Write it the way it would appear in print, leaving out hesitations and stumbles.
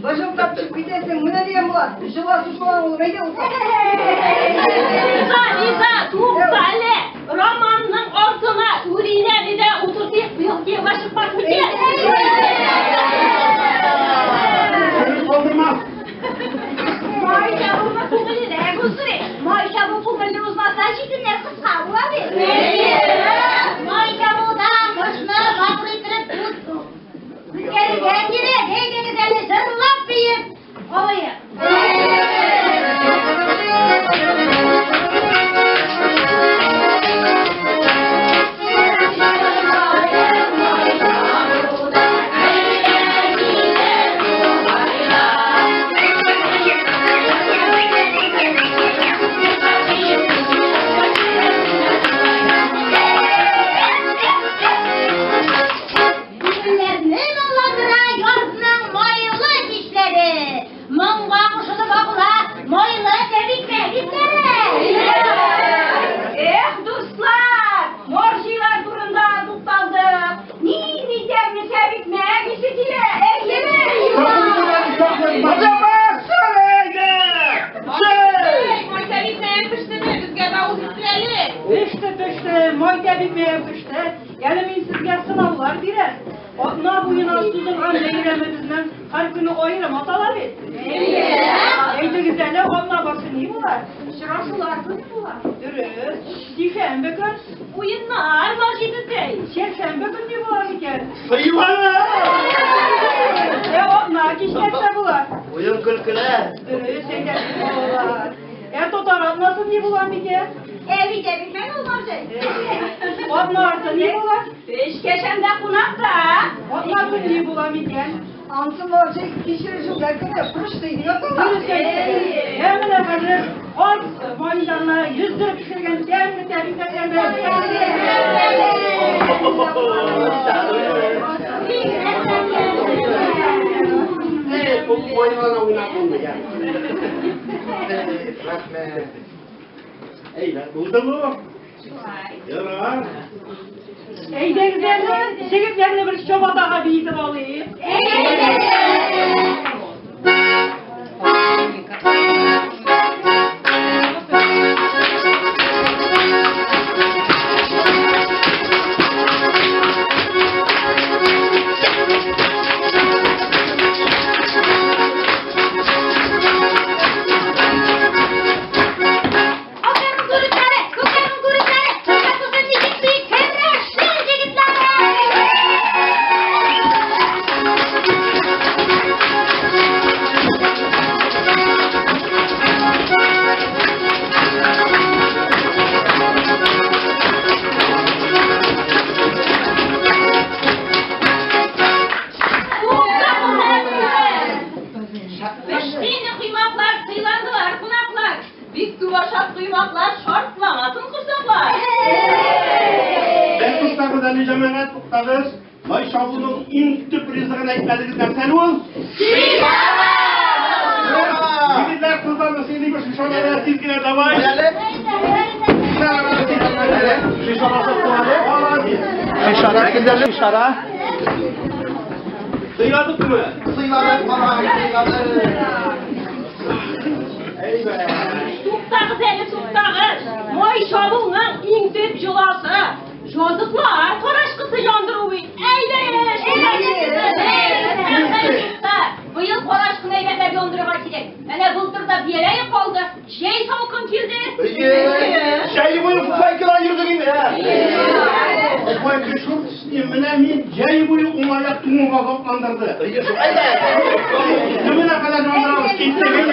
Быжылдап төшеп китәсең, менә дигән була. Җыласы шулай булып, әйдә утыр. Лиза, Лиза, тукта әле. Романның артына Үринәне дә утыртыйк, быел кияүгә чыкмас микән? Сүз калдырмас. Май чабуны күңеллерәк уздырыйк. Май чабу күңелле узмаса, читеннәр кыска була бит. Май чабуда кышны матур иттереп үткәрергә кирәк. Әйдәгез әле җырлап биеп алыйк. Күңелләрне моңландыра язның майлы кичләре. Моңга кушылып агыла майлы тәбикмәк исләре. Эх, дуслар, морҗилар турында тукталдык. Нинди тәмле тәбикмәк исе килә. Әйеме? Май тәбикмәк пештеме? Безгә дә авыз итте әле. Пеште, пеште, май тәбикмәк пеште. Әле мин сезгә сынаулар бирәм. Атна буена сузылган бәйрәмебезнең һәр көне аерым атала бит. Әйтегез әле, атна башы ни була? Очрашулар көне була. Дөрес. Сишәмбе көн. Уеннар бар җитетәй. Чәршәмбе көн ни була микән? Сыйлана! Ә атна кич нәрсә була? Уен көлкеләр. Дөрес әйтәсез, балалар. Ә татар атнасы ни була микән? Әби тәбикмәк ул марҗай. Атна арты ни була? Өч кәшәндә кунакта. Атна көн ни була микән? Ансы марҗай кичерешүләр көне, прышты дип атала. Дөрес әйттегез. Ә менә хәзер ат майданына йөздереп пешергән тәмле тәбикмәкләр белән. Ул майга уйнап булмый. Рәхмәт. Әйбәт булдымы? Ярар. Әйдәгез әле, җегетләрне бер чабатага биетеп алыйк. Афәрин күрекләре, күкләрнең күрекләре, Чабатасын ничек бөек керәшен җегетләре! Пеште коймаклар, сыйландылар кунаклар. Бик күп ашап коймаклар, шартламасын корсаклар. Бер туктагыз әле, җәмәгать, туктагыз. Май чабуның иң төп ризыгын әйтмәдегез, нәрсә ул? Егетләр, кызларны сыйлыйбыз, шишалары тиз генә давай. Шишалары тиз генә. Молодец. Шишара, килде шишара. Сыйладыкмы? Сыйладык, бабай, сыйладык. Әйбәт. Туктагыз әле, туктагыз. Май чабуның иң төп йоласы. Языклар карачкысы яндыру бит. Әйдә, Быел карачкыны әйбәтләп яндырырга кирәк. Әнә былтыр да бияләй калды. Җәй салкын килде. Җәй буе фуфайкадан йөрдек инде. Фуфайка шул менә мин җәй буе уңаяк туңып азапландырды. Әйдә. Төбенә кадәр яндырабыз, киттек.